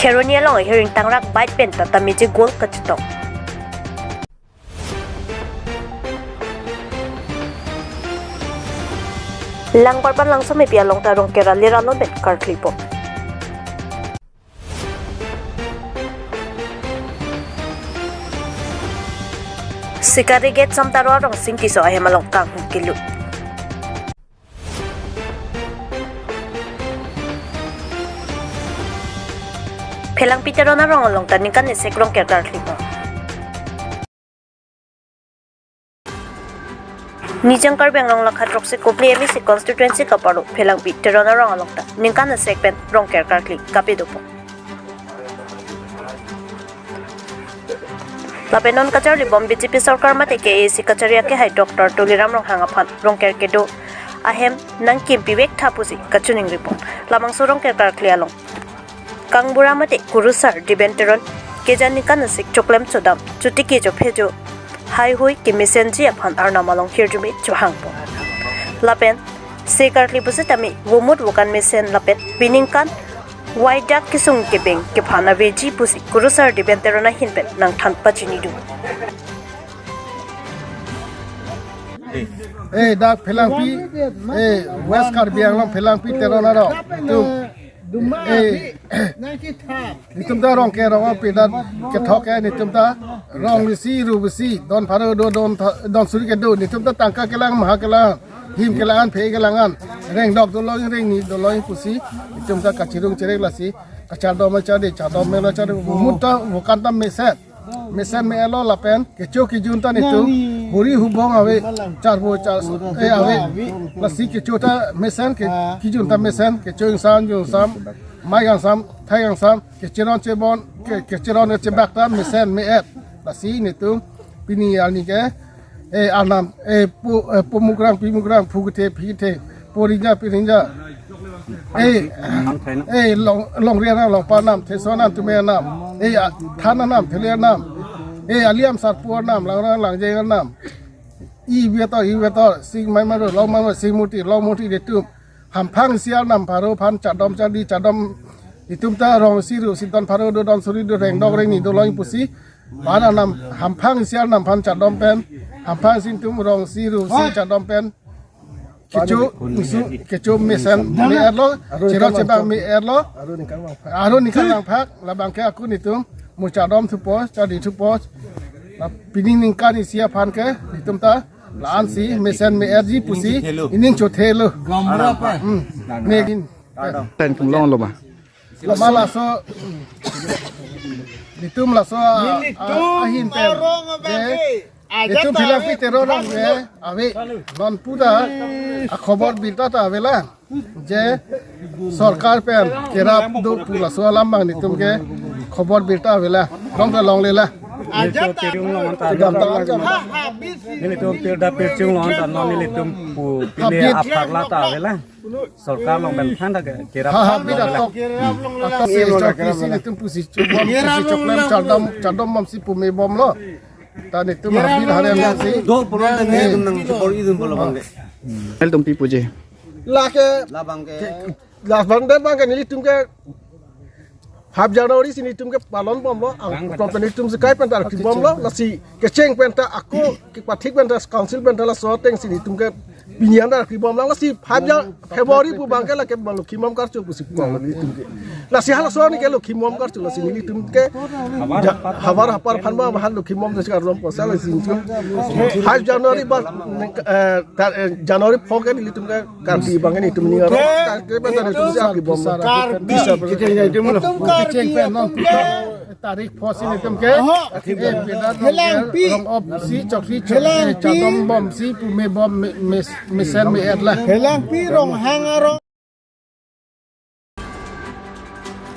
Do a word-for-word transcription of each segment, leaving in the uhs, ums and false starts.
Kheroni along ahiring tangrak bike pen Tata Magic Gold kachetong. Langparpan Langsomepi along ta Rongker alir alon pen karkli pon. Sikari Gate Samtaro arong Singki so ahem along kanghum kilu. Phelangpi Teron arong along ta ningkan isek Rongker karkli pon. Nijang Karbi Anglong lakha throksi Kopili M A C constituency kaparlo Phelangpi Teron arong along ta ningkan isek pen Rongker karkli kapedo pon. Lapen non kacharli bom B J P sorkar mate K A A C kachari akehai Doctor Tuliram Ronghang aphan Rongker kedo ahem nangkimpi vek tha pusi kachiningri pon. Labangso Rongker karkli along kangbura mate kurusar Diben Teron keja ningkan isek choklem chodam chotiki chophejo haihui kemesenji aphan arnam along hirjume chohang pon. Lapen se karkli pusitame vomut vokan mesen lapen piningkan waidak kesung kebeng kephan aveji pusi kurusar Diben Teron ahin pen nangthan pachini do. Eh, dak Phelangpi, eh, West Karbi Anglong Phelangpi Teron arong. Tu, eh, itum ta Rongker rong api dak kethok ke itum ta rong besi, ru besi, don pharo do, don tha-, don suri kedo, itum ta tangka kelang, maha kelang, him kelang, phe kelang an, rengdok dolo, rengni dolo pusi, itum ta kachirung cherek lasi, kachardom chardi, chardom melo chardi, vomut ta, vokan ta mesen. Mesen me-etlo lapen kecho kejun ta nitum huri hubong ave, charvo char, eh, ave. Lasi kecho ta mesen ke, kejun ta mesen, kecho ingsan, jun ingsan, mai kangsam, thai kangsam, kecheron chebon, ke, kecheron chebak ta mesen me-et. Lasi nitum pini arni ke, eh, arnam, eh, pu, eh, pumukrang, pimukrang, phukethe, phikethe, porinja, pirinja. Eh, eh, long, longri anam, longpa anam, theso anam, tumi anam. Eh, a-, than anam, theli anam. Eh, aliam sarpo anam, langrang langjeng anam. I betor, i betor, sing mai maro, long mai maro, sing murti, long murti itum. Hamphang isi arnam pharo aphan chardom chardi, chardom itum ta rong isi ru isi don pharo do, don suri do, rengdok rengni dolo pusi. Pan arnam hamphang isi arnam aphan chardom pen, hamphang isi itum rong isi ru isi chardom pen. Kecho, isu, kecho mesen me-etlo, chero chebang me-etlo. Aro ningkan langphak, labang ke akun itum, mo chardom thupo, chardi thupo. La pini ningkan isi aphan ke, itum ta, la-an si, mesen me-etji pusi, ining chothelo. Gamra pa. Hmm. Negin. Pen kum longlo ma. Lama laso, itum laso a, a, ahin pen. Je, itum Phelangpi Teron arong je, ave, non puda, akhobor birta ta avela. Je, sorkar pen, kerap do pu laso alam abang itum ke, khobor birta avela. Long ta longlela. Nelitum Tirum long anta. Gam ta gam. Nelitum pirda pirchung long anta non nelitum pu pile aphak la ta avela. Sorkar along pen than ta ke kerap. Ha, ha, long bida avela. Tok. Atas se chok isi nelitum pusi chubom, pusi choklem chardom, chardom bomsi pume bomlo. Ta nelitum habit haren si. Do pulo ta nelitum nang chupor idun pulo bang de. Nelitum pi puji. Lake. Labang ke. Labang de bang ke nelitum ke. Five January si nelitum ke palon bomlo, ang proper nelitum si kai pen ta kibomlo, lasi kecheng pen ta ako kepathik pen ta council pen ta laso ateng si nelitum ke pini an ta kibomlo, lasi five Jan-, February pu bang ke lake bang Lokhi Mom karcho pusi bang nelitum ke. Lasi halaso ni ke Lokhi Mom karcho lasi nelitum ke ja-, havar hapar aphan ba mahal Lokhi Mom si kardom posa lasi nelitum. Five January ba, eh, ta, eh, January four ke nelitum ke Karbi bang ini itum ni aro. Karbi bang ini itum si Karbi bom. Karbi. Kita ini itum lo. Itum Karbi, kecheng pen non itum ke. Tarik four si itum ke. Aha. Eh, pina Phelangpi. Rong op si chokri chok. Phelangpi. Chardom bomsi pume bom me-, mes-, mesen me-etlo. Phelangpi Ronghang arong.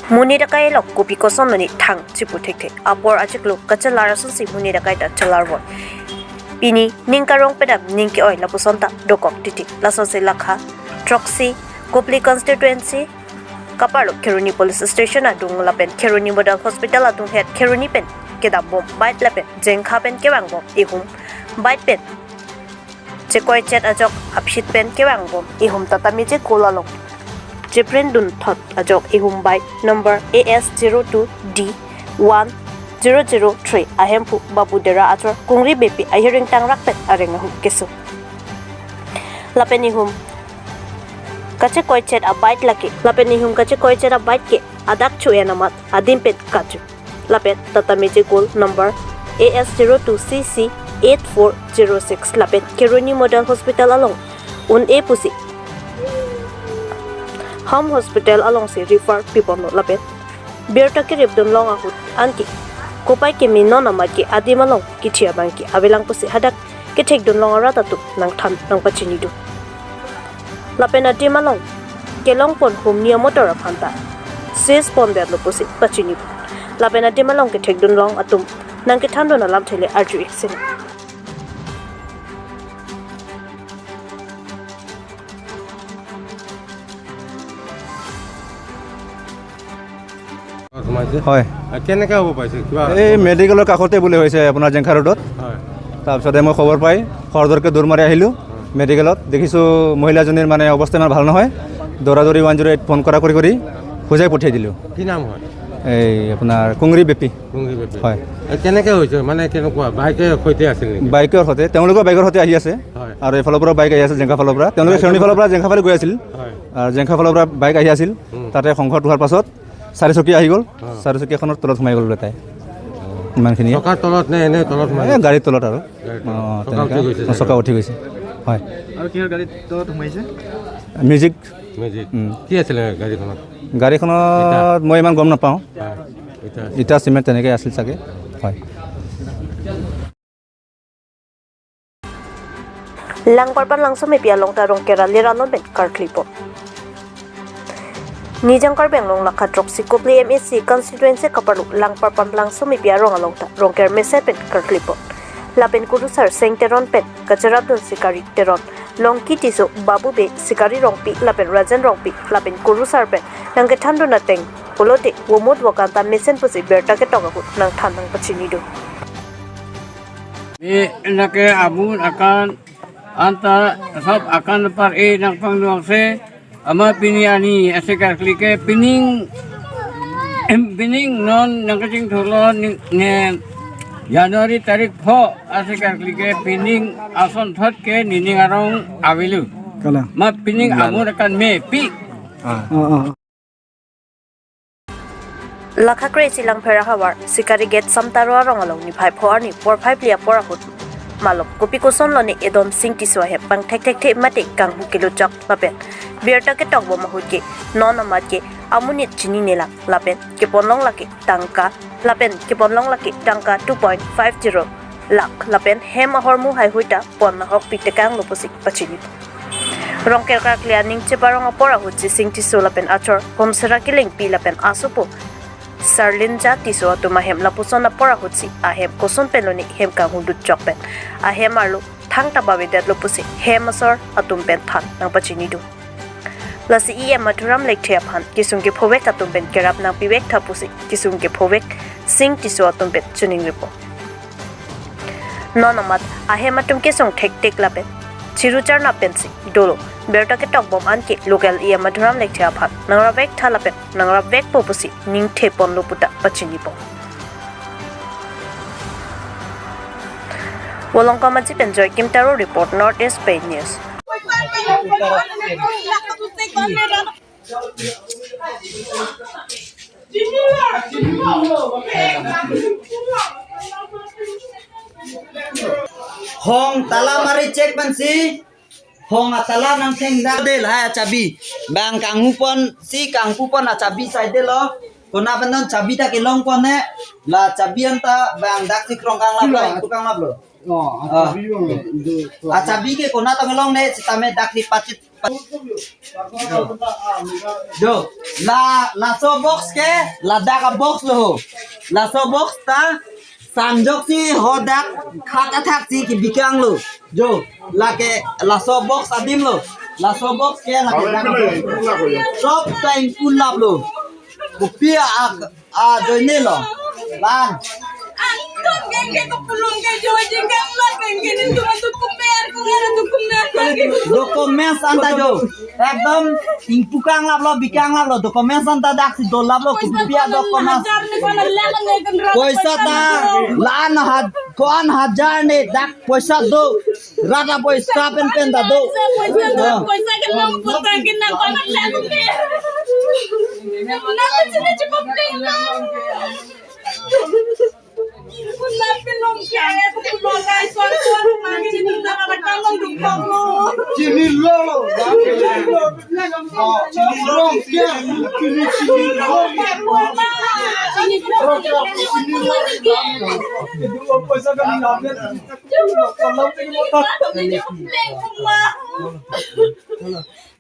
Monit akai along kopi koson monit thang chipu thekthe. Apor achiklo kachelar asonsi monit akai ta chelar von. Pini ning karong pedam ning ke-oi lapuson ta dokok titi. Lasonsi lakha throksi Kopili constituency kaparlo Kheroni Police Station adung lapen Kheroni Model Hospital adung het Kheroni pen kedam bom bike lapen jengkha pen kevang bom ihum bike pen chekoi chet ajok aphi pen kevang bom ihum Tata Magic Gold along chepren dunthot ajok ihum bike number A S zero two D one zero zero three ahemphu Babu Dera achor Kungri Beypi ahiring tangrak pen areng ahut keso. Lapen ihum kachekoichet a-bike lake, lapen ihum kachekoichet a-bike ke adak chu-en amat adim pen kaju. Lapen Tata Magic Gold number A S zero two C C eight four zero six lapen Kheroni Model Hospital along un-e pusi Home Hospital alongsi refer piponlo. Lapen birta kerip dunlong ahut anke kopai keme non amat ke adim along kithi abang ke avelang pusi hadak kethek dunlong arat atum nangthan nangpachini do. Lapen adim along kelong pon humni amotor aphan ta seize pondetlo pusi pachini. Lapen adim along kethek dunlong atum nangkethan dun alamthe le arju-ik sini. সোমাইছে? হয়। আহ, কেনেকে হ'ব পাৰিছে? কিবা এই মেডিকেলৰ কাষতে বুলি হৈছে আপোনাৰ জেংখা ৰোডত। হয়। তাৰপিছতে মই খবৰ পাই খৰধৰকৈ দৌৰ মাৰি আহিলোঁ। হয়। মেডিকেলত দেখিছোঁ মহিলাজনীৰ মানে অৱস্থা ইমান ভাল নহয়। দৌৰা দৌৰি ওৱান জিৰ' এইট ফোন কৰা কৰি কৰি হোজাই পঠিয়াই দিলোঁ। কি নাম হয়? এই আপোনাৰ কুংৰি বেপী। কুংৰি বেপী। হয়। এই কেনেকে হৈছে? মানে কেনেকুৱা? বাইকে সৈতে আছিল নেকি? বাইকৰ সৈতে, তেওঁলোকৰ বাইকৰ সৈতে আহি আছে। হয়। আৰু এইফালৰ পৰা বাইক আহি আছে, জেংখা ফালৰ পৰা। তেওঁলোকে বাইকৰ খেৰণি ফালৰ পৰা জেংখা ফালে গৈ আছিল। হয়। আৰু জেংখা ফালৰ পৰা বাইক আহি আছিল। উম। তাতে সংঘৰ্ষ হোৱাৰ পাছত চাৰিচকীয়া আহি গ'ল। অ। চাৰিচকীয়াখনৰ তলত সোমাই গ'ল তাই। অ। ইমানখিনিয়ে। চকাৰ তলত নে এনে তলত সোমাই এ, গ'ল? গাড়ীৰ তলত আৰু। গাড়ীৰ তলত। অ, চকা তেনেকা। উঠি গৈছে অ, চাগে? চকা উঠি গৈছে। হয়। আৰু কিহৰ গাড়ীৰ তলত সোমাইছে? মিউজিক। মিউজিক। উম। কি আছিলে গাড়ীখনত? গাড়ীখনত ইটা? মই ইমান গম নাপাওঁ। হয়। ইটা আছিলে। ইটা চিমেণ্ট তেনেকৈ আছিল চাগে। হয়। Langparpan Langsomepi along ta Rongker alir alon pen karklipo. Nijang Karbi Anglong lakha throksi Kopili M A C constituency kaparlo Langparpan Langsomepi arong along ta Rongker mesen pen karklipo. Lapen kurusar Seng Teron pen kacherapdun Sikari Teron, Longki Tisso, Babu Bey, Sikari Rongpi lapen Rajen Rongpi lapen kurusar pen nangkethan dun ateng pulote vomut vokan ta mesen pusi birta ketok ahut nangthan nangpachini do. E, lake amun akan anta sab akan par e nangpangnuang se ama pini ani ase karkli ke pining, em, pining non nangkachingthurlo ni, ne January tarik pho ase karkli ke pining asonthot ke nining arong avelo. Kalang. Ma pining Kalang. Amun akan mepi. Ah. Oh, oh. Lakha kre-isi Langpher ahavar Sikari Gate Samtaro arong along niphai pho arni porphai phli apor ahut malom kopi kosonlo ne Edon Sing Tisso ahem pangthekthekthe mate kanghu kelutjak lapen birta ketokbom ahut ke non amat ke amonit chininelang lapen keponlong lake tangka lapen keponlong lake tangka two point five zero lakh lapen hem ahormu haihui ta pon nahokpi tekanglo pusi pachini. Rongker karkli aning cheparong apor ahutsi Sing Tisso lapen achor Homsera Kilingpi lapen asopo Sarlinja Tisso atum ahem lapuson apor ahutsi ahem koson penlo ne hem kanghu dutjok pen ahem arlo thangta pavedetlo pusi hem asor atum pen than nangpachini do. Lasi E M Madhuram Lekthe aphan kesung kephovek atum pen kerap nangpivek tha pusi kesung kephovek Sing Tisso atum pen choningripo. Non amat ahem atum kesung thekthek lapen chiru charna pensi dolo. Birta ketokbom anke local E M Madhuram Lekthe aphan nangrapvek tha lapen nangrapvekpo pusi ningtheponlo puta pachinipo. Volongkom Aji pen Joy Kimtaro report, North East Pei News. Hong tala mari check pensi. Hong atala nangthengdak de lahai achabi. Bang kanghuponsi kangpupon achabi saidelo. Konat pen non chabi ta kelongpon ne. La chabi anta bang daksi krong kanglaplo, ingpu kanglaplo. Oh, ah. Achabi bang, do, achabi ke konat ta kelong ne, sitame daksi pachit. Jo, la, laso box ke, ladak abox lo. Laso box ta, sanjoksi hadak khat athaksi kebikanglo. Jo, lake, laso box adimlo. Laso box ke, lake dak abox. Sob ta ingpu laplo. Kopi ak, ajoinelo. Lan. Documents anta jo. Ekdom ingpu kanglaplo, bi kanglaplo, documents anta daksi dolaplo, kopi a documents. Poisa ta la-an ha, ko-an hajar ne dak poisa do. Rat apot staff pen pen ta do. Poisa, poisa, poisa ke nang putar ke nang ko-an lakh rupiah. Nang sini cukup ke nang. Chini lo, chini lo, chini lo, chini lo.